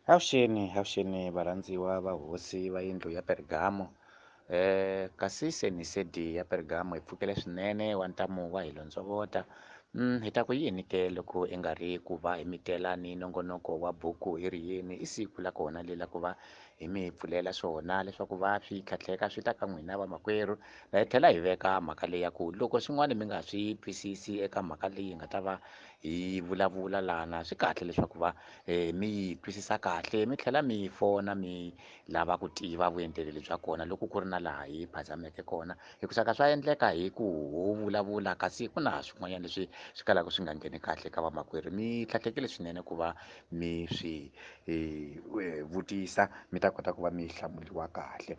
Avuxeni, avuxeni varhandziwa va hosi va yindlu ya Pergamo. Kasi se ni sedi ya Pergamo hi pfukile swinene wa ntamu wa hi londzovota. Hi ta ku yini ke loko i nga ri ku va hi mi tela ni nongonoko wa buku hi ri yini? I siku la kona le la ku va hi mi pfulela swona leswaku va swi tlhatlheka swi ta ka n'wina vamakwerhu. Hi tlhela hi veka mhaka leyi ya ku loko swin'wana mi nga swi twisisi eka mhaka leyi hi nga ta va hi vulavula lana, swi kahle leswaku va mi yi twisisa kahle mi tlhela mi fona mi lava ku tiva vuenteleli bya kona loko ku ri na laha hi phazameke kona. Hikusa ka swa endleka hi ku ho vulavula kasi ku na swin'wanyana leswi swi kalaka swi nga ngheni kahle ka vamakwerhu. Mi tlhatlhekile swinene ku va mi swi vutisa mi ta kota ku va mi hlamuriwa kahle.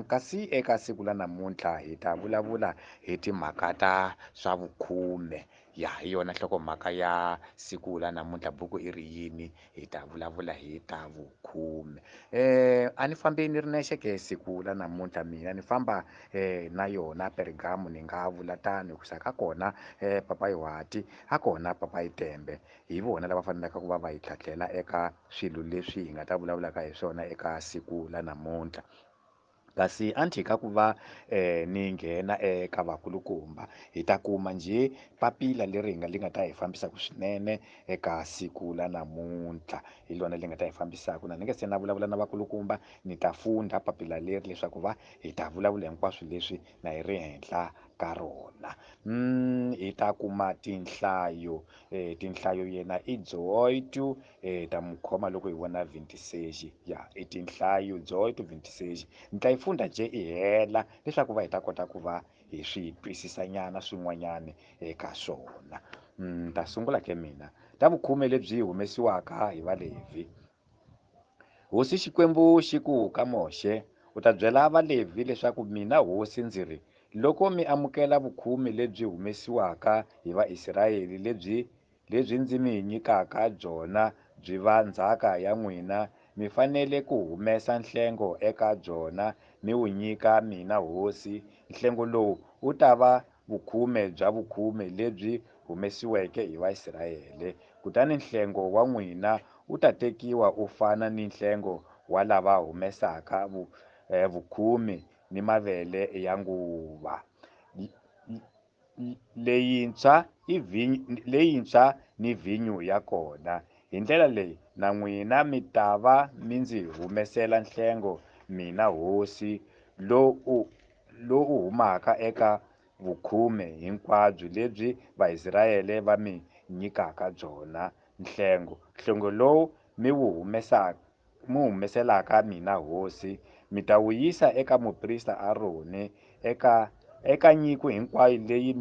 Kasi eka siku la namuntlha hi ta vulavula hi timhaka ta swa vukhume. Ya hi yona nhlokomhaka ya siku la namuntlha, buku i ri yini, hi ta vulavula hi ta vukhume. A ni fambi ni ri nexe ke siku la namuntlha, mina ni famba na yona Pergamo, ni nga vula tano hikusa ka kona Papayi Wati, a kona Papayi Tembe, hi vona lava faneleke ku va va hi tlhatlhela eka swilo leswi hi nga ta vulavulaka hi swona eka siku la namuntlha. Kasi a ni tshika ku va ni nghena eka vakulukumba, hi ta kuma njhe papila leri hi nga li nga ta hi fambisaka swinene eka siku la namuntlha, hi lona li nga ta hi fambisaka. Na ni nge se na vulavula na vakulukumba, ni ta funda papila leri leswaku va hi ta vulavula hinkwaswo leswi na hi ri henhla ka rona. Hi ta kuma tinhlayo, tinhlayo yena i 18, ta mu khoma loko hi vona 26. Ya i tinhlayo 18 26, ni ta yi funda nje i hela leswaku va hi ta kota ku va hi swi twisisanyana swin'wanyana eka swona. Ni ta sungula ke mina ta vukhume lebyi humesiwaka hi Valevhi. Hosi Xikwembu xi ku ka Moxe, u ta byela Valevhi leswaku mina hosi ndzi ri, loko mi amukela vukhume lebyi humesiwaka hi Vaisrayele, lebyi ndzi mi nyikaka byona byi va ndzhaka ya n'wina, mi fanele ku humesa nhlengo eka byona mi wu nyika mina hosi. Nhlengo lowu wu ta va vukhume bya vukhume lebyi humesiweke hi Vaisrayele, kutani nhlengo wa n'wina wu ta tekiwa u fana ni nhlengo wa lava humesaka vukhume ni mavele ya nguva leyintshwa i vhinyo, leyintshwa ni vhinyo ya kona. Hi ndlela leyi na n'wina mi ta va mi ndzi humesela nhlengo mina hosi, lowu humaka eka vukhume hinkwabyo lebyi Vaisrayele va mi nyikaka byona. Nhlengo lowu mi wu humeselaka mina hosi, mi ta wu yisa eka muprista Aroni, eka nyiko hinkwayo leyi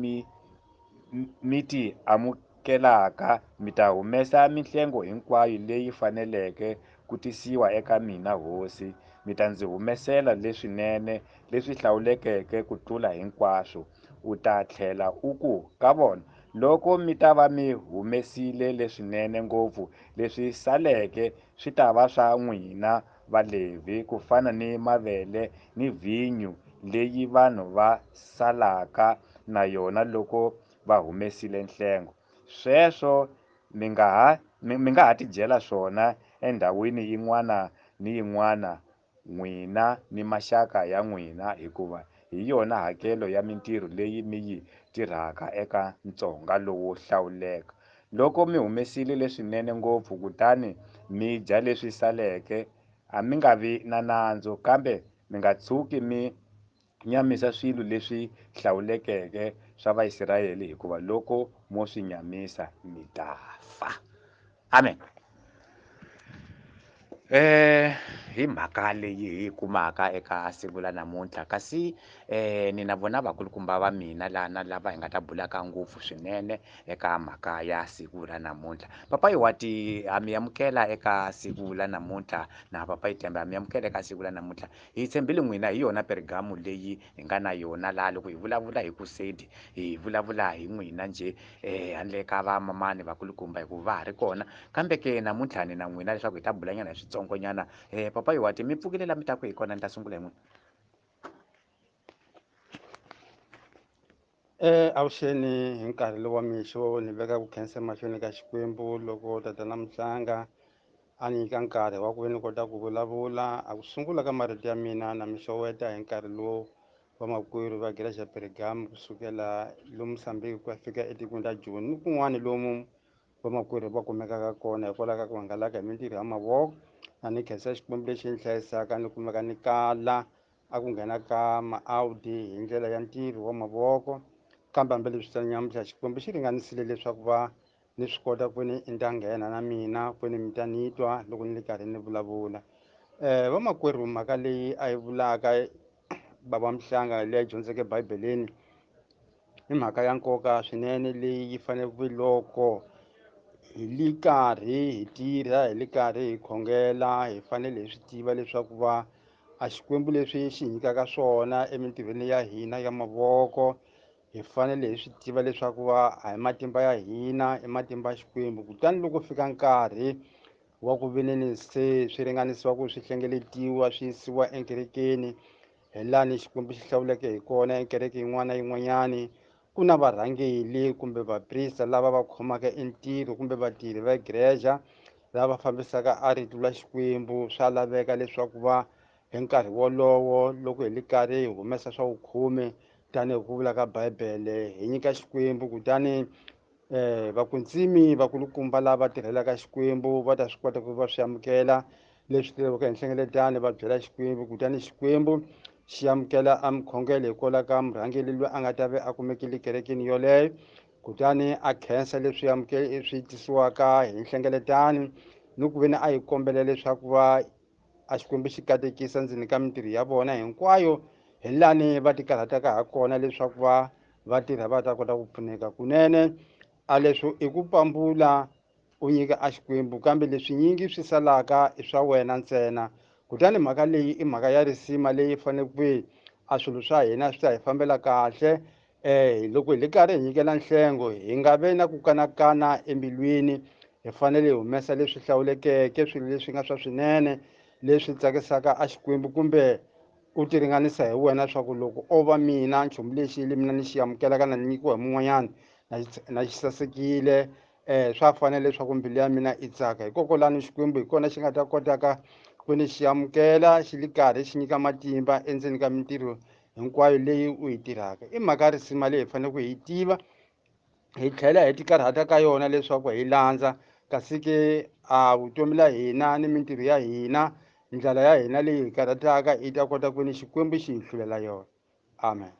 mi ti amukelaka, mi ta humesa mihlengo hinkwayo leyi faneleke ku tisiwa eka mina hosi. Mi ta ndzi humesela leswinene leswi hlawulekeke ku tlula hinkwaswo. U ta tlhela u ku ka vona, loko mi ta va mi humesile leswinene ngopfu, leswi saleke swi ta va swa n'wina Valevhi, ku fana ni mavele ni vhinyo leyi vanhu va salaka na yona loko va humesile nhlengo. Sweswo mi nga ha tidyela swona endhawini yin'wana ni yin'wana, n'wina ni maxaka ya n'wina, hikuva hi yona hakelo ya mintirho leyi mi yi tirhaka eka ntsonga lowo hlawuleka. Loko mi humesile leswinene ngopfu kutani mi dya leswi saleke, a mi nga vi na nandzu, kambe mi nga tshuki mi nyamisa swilo leswi hlawulekeke swa Vaisrayele, hikuva loko mo swi nyamisa mi ta fa. Amen. Hi mhaka leyi hi kumaka eka siku la namuntlha, kasi ni na vona vakulukumba va mina lana lava hi nga ta bulaka ngopfu swinene eka mhaka ya siku la namuntlha. Papayi Wati, ha mi amukela eka siku la namuntlha, na Papayi Tembe ha mi amukela eka siku la namuntlha. Hi tshembile n'wina hi yona Pergamo leyi hi nga na yona laha loko hi vulavula hi ku sedi, hi vulavula hi n'wina njhe, handle ka va mamani vakulukumba hikuva va ha ri kona. Kambe ke namuntlha ni na n'wina leswaku hi ta bulanyana hi switsongonyana. Papayi Wati, mi pfukile la mi taku hi kona, ni ta sungula hi n'wina. Avuxeni hi nkarhi lowu wa mixo, ni veka ku khensa emahlweni ka Xikwembu loko tatana Mhlanga A ni nyika nkarhi wa ku ve ni kota ku vulavula. A ku sungula ka marito ya mina na mi xeweta hi nkarhi lowu vamakwerhu va Igreja Pergamo kusukela lomu Mozambique ku ya fika etikweni ra Joni ni kun'wani lomu vamakwerhu va kumekaka kona hikwalaho ka ku hangalaka hi mintirho ya mavoko. Na ni khensa Xikwembu lexi ni hlayisaka ni kumeka ni kala a ku nghena ka ma-Audi hi ndlela ya ntirho wa mavoko, kambe hambileswi nyamuntlha Xikwembu xi ringanisile leswaku va ni swi kota ku ni ni ta nghena na mina ku ni mi ta ni twa loko ni ri karhi ni vulavula. Vamakwerhu, mhaka leyi a yi vulaka bava Mhlanga leyi a dyondzeke Bibeleni i mhaka ya nkoka swinene leyi yi faneleke loko hi li karhi hi tirha, hi li karhi hi khongela, hi fanele hi swi tiva leswaku va a Xikwembu leswi xi hi nyikaka swona emintirhweni ya hina ya mavoko, hi fanele hi swi tiva leswaku va a hi matimba ya hina, i matimba ya Xikwembu. Kutani loko fika nkarhi wa ku veneni se swi ringanisiwa ku swi hlengeletiwa swi yisiwa ekerekeni, hi lani Xikwembu xi hlawuleke hi kona ekereke yin'wana na yin'wanyani ku na varhangeli kumbe vaprista lava va khomaka entirho kumbe vatirhi va igreja lava fambisaka a rito la Xikwembu. Swa laveka leswaku va hi nkarhi wolowo loko hi li karhi hi humesa swa vukhume tanihi ku vula ka Bibele hi nyika Xikwembu, kutani vakuntsimi vakulukumba lava tirhelaka Xikwembu va ta swi kota ku va swi amukela leswi tirhiwaka hi nhlengeletano, va byela Xikwembu, kutani Xikwembu xi amukela a mikhongelo hikwalaho ka murhangeri loyi a nga ta ve a kumekile kerekeni yoleyo, kutani a khensa leswi swi tisiwaka hi nhlengeletano ni ku veni a yi kombela leswaku va a Xikwembu xi katekisa ndzeni ka mintirho ya vona hinkwayo hi lani va ti karhataka ha kona leswaku va va tirha va ta kota ku pfuneka kunene. A leswi i ku pambula u nyika a Xikwembu, kambe leswi nyingi swi salaka i swa wena ntsena. Kutani mhaka leyi i mhaka ya risima leyi faneleke a swilo swa hina swi ta hi fambela kahle. Loko hi li karhi hi nyikela nhlengo hi nga vi na ku kanakana embilwini, hi fanele hi humesa leswi hlawulekeke, swilo leswi nga swa swinene leswi tsakisaka a Xikwembu, kumbe u ti ringanisa hi wena swa ku loko o va mina nchumu lexi le mina ni xi amukelaka na nyikiwa hi mun'wanyana na xi sasekile, swa fanele leswaku mbilu ya mina yi tsaka. Hikokwalano Xikwembu hi kona xi nga ta kotaka ku ni xi amukela xi li karhi xi nyika matimba endzeni ka mintirho hinkwayo leyi u yi tirhaka. I mhaka ya risima leyi hi faneleke hi yi tiva, hi tlhela hi ti karhata ka yona leswaku hi landza, kasi ke a vutomi la hina ni mintirho ya hina, ndlela ya hina leyi hi karhataka yi ta kota ku ni Xikwembu xi hi hlulela yona. Amen.